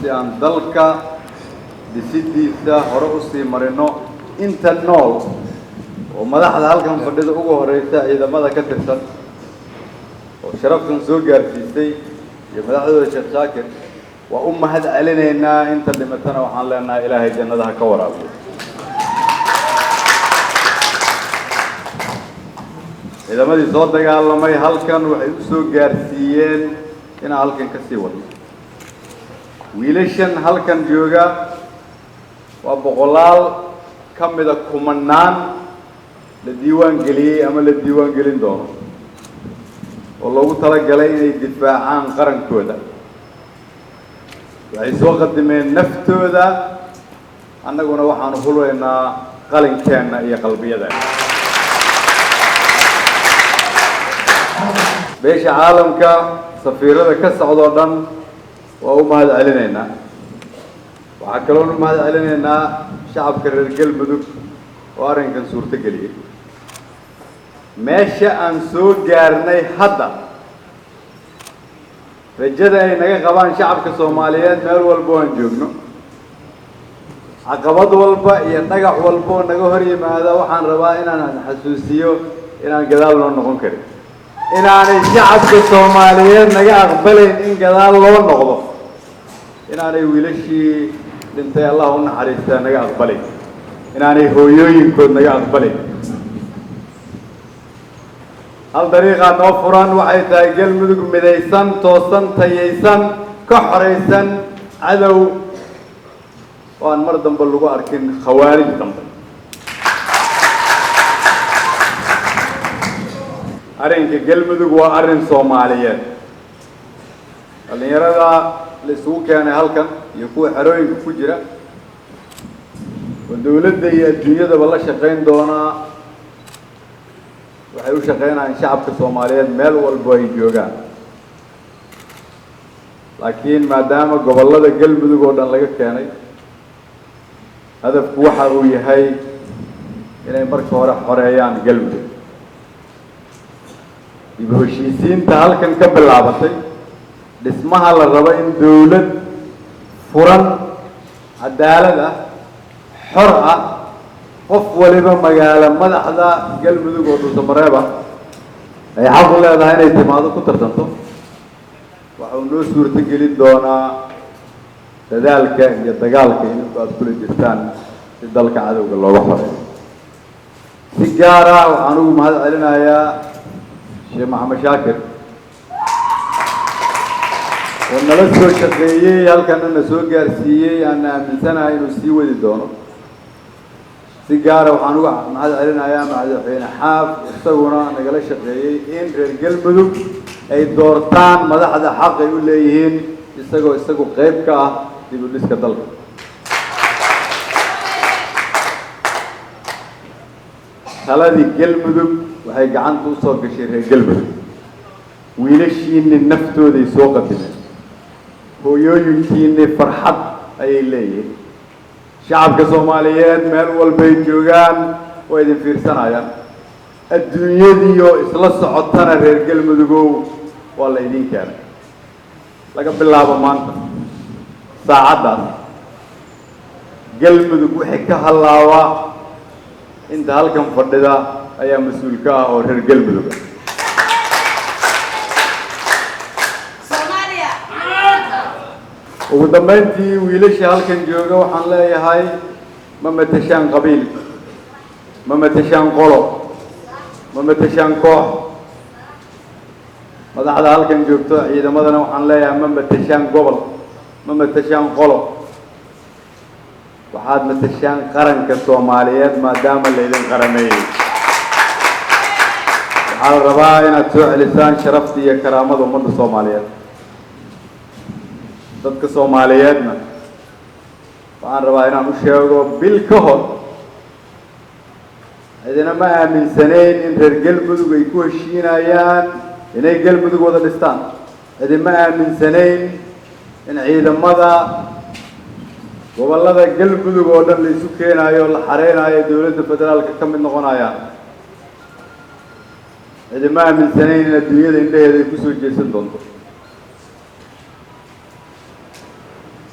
si aan dalka dhisidiisa hore usii marino. Inta nool oo madaxda halkan fadhida ugu horeysa, ciidamada ka tirsan oo sharaftan soo gaarsiisay iyo madaxdooda Sheekh Shaakir, waa u mahad celinaynaa. Inta dhimatana waxaan leenahay Ilaahay jannadaha ka waraabiyo. Ciidamadii soo dagaalamay halkan waxay u soo gaarsiiyeen inaan halkan ka sii wadno. Wiilashan halkan jooga waa boqolaal ka mida kumanaan la diiwaan geliyey ama la diiwaan gelin doono oo loogu talagalay inay difaacaan qarankooda. Waxay soo qadimeen naftooda, annaguna waxaanu hulaynaa qalinkeenna iyo qalbiyadeena. Beesha caalamka, safiirada ka socdoo dhan waa u mahad celinaynaa. Waxaa kaloon u mahad celinaynaa shacabka reer Galmudug oo arrinkan suurto geliyey. Meesha aan soo gaarnay hadda, rajada ay naga qabaan shacabka Soomaaliyeed meel walba oo aan joogno, caqabad walba iyo dhagax walba oo naga hor yimaada, waxaan rabaa inaan xasuusiyo inaan gadaal loo noqon karin, inaanay shacabka Soomaaliyeed naga aqbalayn in gadaal loo noqdo, inaanay wiilashii dhintay, Allah u naxariistaa, naga aqbalayn, inaanay hooyooyinkood naga aqbalayn. Hal dariiqaa noo furan, waxay tahay Galmudug midaysan, toosan, tayaysan, ka xoraysan cadow oo aan mar dambe lagu arkin khawaarij dambe. Arrinka Galmudug waa arrin Soomaaliyeed. Dhallinyarada la isugu keenay halkan iyo kuwa xerooyinka ku jira oo dawladda iyo adduunyadaba la shaqayn doonaa, waxay u shaqaynayaan shacabka Soomaaliyeed meel walbo ay joogaan. Laakiin maadaama gobollada Galmudug oo dhan laga keenay, hadafku waxa uu yahay inay marka hore xoreeyaan Galmudug. Dib u heshiisiinta halkan ka bilaabatay, dhismaha la rabo in dawlad furan, cadaalad ah, xor ah, qof waliba magaalo madaxda Galmudug oo Dhuusamareeb ah ay xaq u leedahay inay timaado ku tartanto, waxa uu noo suurto gelin doonaa dadaalka iyo dagaalka ininku aada kula jirtaan si dalka cadowga looga xoreeyo. Si gaar ah waxaan ugu mahad celinayaa Sheekh Maxamed Shaakir oo nala soo shaqeeyey, halkana na soo gaarsiiyey, aan aaminsanahay inuu sii wadi doono. Si gaara waxaan uga mahad celinayaa madaxweyne Xaaf, isaguna nagala shaqeeyey in reer Galmudug ay doortaan madaxda xaq ay u leeyihiin, isagoo isagu qayb ka ah dib u dhiska dalka. Taladii Galmudug waxay gacanta usoo gashay reer Galmudug. Wiilashiinni naftooday soo qadimeen, hooyooyinkiinni farxad ayay leeyihiin. Shacabka Soomaaliyeed meel walbay joogaan waa idin fiirsanayaan. Adduunyadiioo isla socotana reer Galmudugow waa la idiin keenay. Laga bilaabo maanta saacaddaas, Galmudug wixii ka hallaabaa inta halkan fadhida ayaa mas-uul ka ah oo reer Galmudug ah. Soomaaliya. Ugu dambayntii, wiilasha halkan jooga waxaan leeyahay: ma mateshaan qabiil, ma mateshaan qolo, ma mateshaan koox. Madaxda halkan joogto, ciidamadana waxaan leeyahay: ma mateshaan gobol, ma mateshaan qolo, waxaad mateshaan qaranka Soomaaliyeed. Maadaama laydin qarameeyey, waxaa la rabaa inaad soo celisaan sharafta iyo karaamada ummadda Soomaaliyeed. Dadka Soomaaliyeedna waxaan rabaa inaan u sheego, bil ka hor cidina ma aaminsanayn in reer Galmudug ay ku heshiinayaan inay Galmudug wada dhistaan. Cidima aaminsanayn in ciidamada gobollada Galmudug oo dhan la isu keenaayo o la xareynayo, dowladda federaalka ka mid noqonayaan. Cidima aaminsanayn in adduunyada indhaheeda ay kusoo jeesan doonto.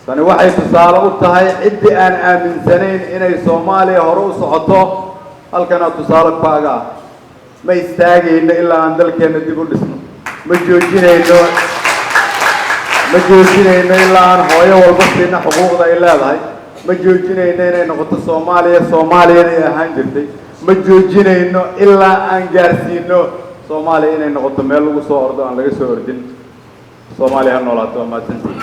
Tani waxay tusaale u tahay ciddii aan aaminsanayn inay Soomaaliya hore u socoto. Halkanaa tusaale kaaga ah. Ma istaagayno ilaa aan dalkeenna dib u dhisno. Ma joojinayno, ma joojinayno ilaa aan hooyo walba siina xuquuqda ay leedahay. Ma joojinayno inay noqoto Soomaaliya Soomaaliyada ay ahaan jirtay. Ma joojinayno ilaa aan gaarsiino Soomaaliya inay noqoto meel lagu soo ordo, aan laga soo ordin. Soomaaliya ha noolaato. Waa mahadsantihin.